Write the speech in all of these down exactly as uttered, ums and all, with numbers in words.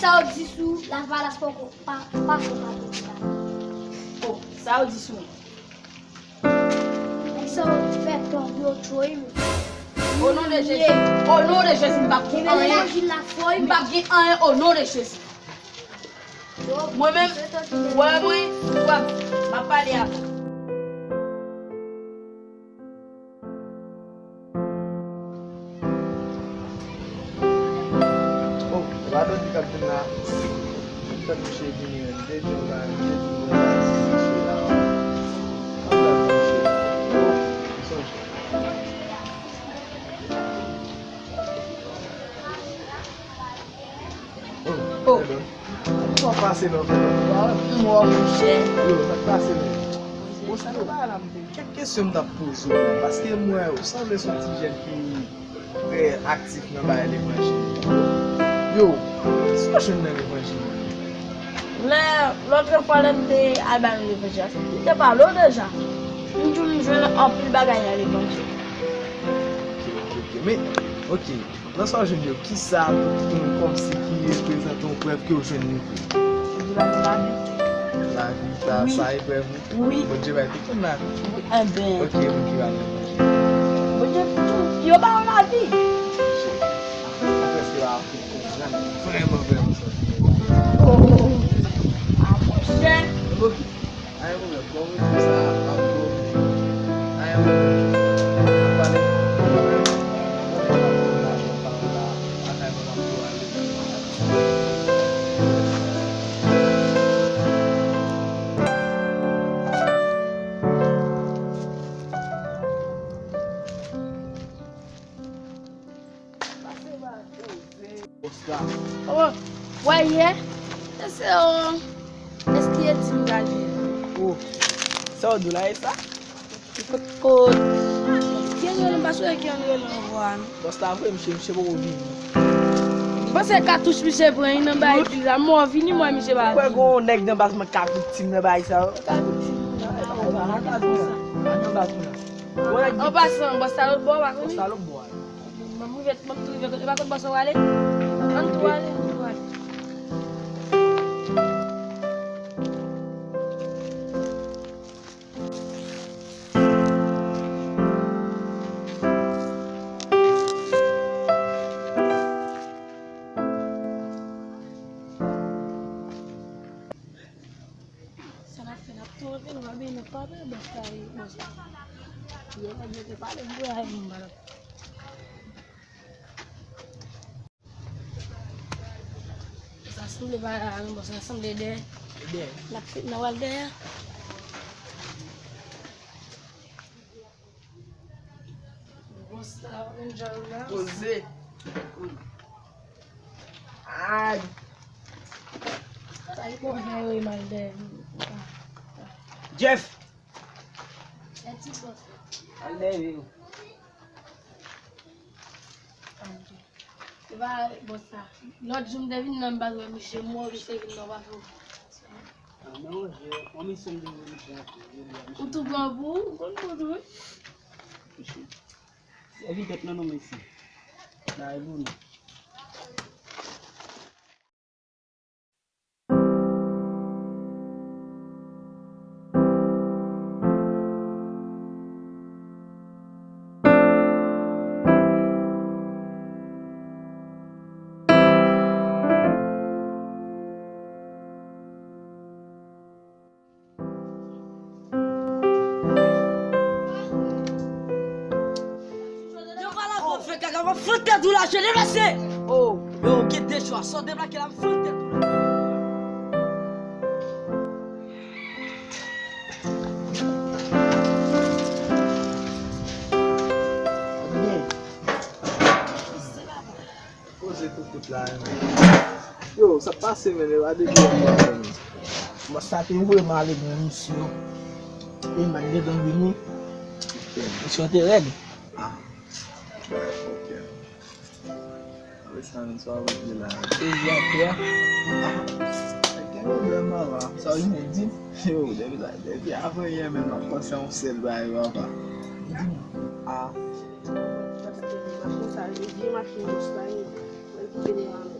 Sa w di sou Lavalas poko pa, pa fè pa pou sa. Oh, sa w di sou mwen? Nèg sa yo fè tòp yo tchoy wi. O non de Jezi. O non de Jezi, m p ap gen anyen. M p ap gen anyen o non de Jezi. Mwen menm, wè mwen, wè, m ap pale avè w. Oh, Ladon di k ap vin la. Fè mouche vini menm. Depi w la, depi w la, si se la. Ann gade mouche. Sonje. Oh, oh. Kòman w pase non, frè? Mò, monchè. Yo, sa k pase menm? Bon, sa nou pa la, m te kèk kesyon m t ap poze w, paske m wè ou sanble se yon ti jèn ki trè aktif nan bagay levanjil. Yo, sa w jwenn nan levanjil? Lè, lòt fwa lè m te al ba nou levanjil la, m te pale w deja. M di w m jwenn anpil bagay nan levanjil. Ok, ok, ok. Men, ok. Nan sa w jwenn yo, kisa pou kòmsi ki reprezante yon prèv ke w jwenn li vre? Di lavi, lavi. Lavi, sa, wi, sa e prèv ou? Wi. Bondye bay tout moun lavi. Wi, enben. Ok, Bondye bay tout moun. Bondye, tout, yo ba w lavi. Mwen prèske pa fin konprann vrèman, vrèman sa w di la. Oh, oh, oh. Ah, monchè. Ok. Anyen pwoblèm. Bon, mwen di sa, m ap pwomete. Anyen pwoblèm. M ap pale. Bòs la. Oh, wè yè. Èske, oh, èske e di m pral vini? Oh, sa w di w la, e sa? Kot, kot. Ki André lan, pa sou ki André lan vwa non. Bòs la vre, misye, misye poko vini. Panse katouch misye pran nan bay ti la. Mò vini mwen misye pa vini. Ou kwè gon nèg nan baz mwen ka viktim nan bay sa yo? Ka viktim. An pasan, bòs la lòt bò, ou pa konnen? Bòs la lòt bò. Ban m rive, ban m tou rive kote, e pa kot bòs la prale? Ann tou ale, ann tou ale. Sa n ap fè, n ap tou antre, nou pa vin, nou pa vin, bòs la, bòs la. Yè, nèg yo te pale, m vwe a, m malad. Sa sanble pa la, non, bòs la sanble dèyè. Dèyè. N ap fè, n ap al dèyè. Bòs la, enjoy la. Poze. Ay. Sa li konn fè yo mal dèyè. Jeff. Al dèyè yo. Se pa bòs la. Lòt jou m te vin nan m pa t wè misye mò, misye vin nan pa fè. Ah, men yon jè, yon misye m te vin pran pou jodi a, misye. Ou tou pran pou ou, ou konn pou tou, wi. Misye. Sèvi tèt nan non, mesye. Bay pou nou. Yo pa la pou fè kaka, m ap flank tèt ou la, je deplase. Oh, yo, gen de jou a, sa w deplake la, m flank tèt ou la. Poze koukout la, men. Yo, sa pase, men, yo pa depi yon mwa, men. Bòs la te voye m ale gen misyon. E m pa t gentan vini. Misyon te rèd. Ah. Ok. Apre sa, men, sa w ap di la. E jan pè. Ah. Gen pwoblèm, mama. Sa w vin di? Yo, depi la, depi avan yè, men, m ap panse a yon sèl bagay, papa. Di m. Ah. Machin sa, vye machin bòs la ye. Mwen kite li la menm.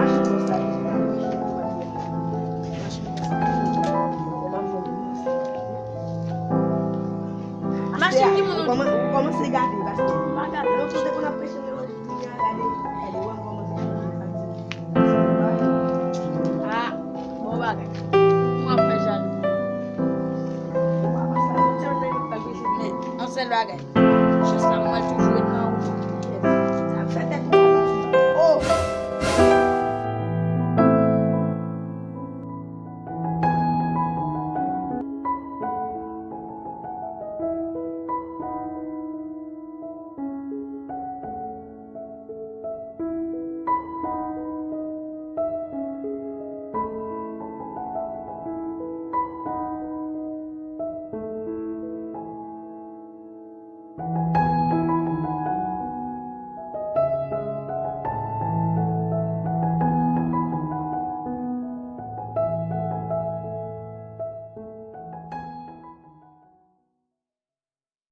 mache konsa, mache konsa. Ou pa fè yon sa. Machin ki moun ou. Ou kòmanse gate, paske Pa gate. Lòt kote pou n ap preche nan lòt kounye a, gade, gade, wè m kòmanse gate. Ah, bon bagay. Mwen ap fè jalou. Ou pa pase a, se yon nèg k ap preche. Men, yon sèl bagay. Jis la, mwen tou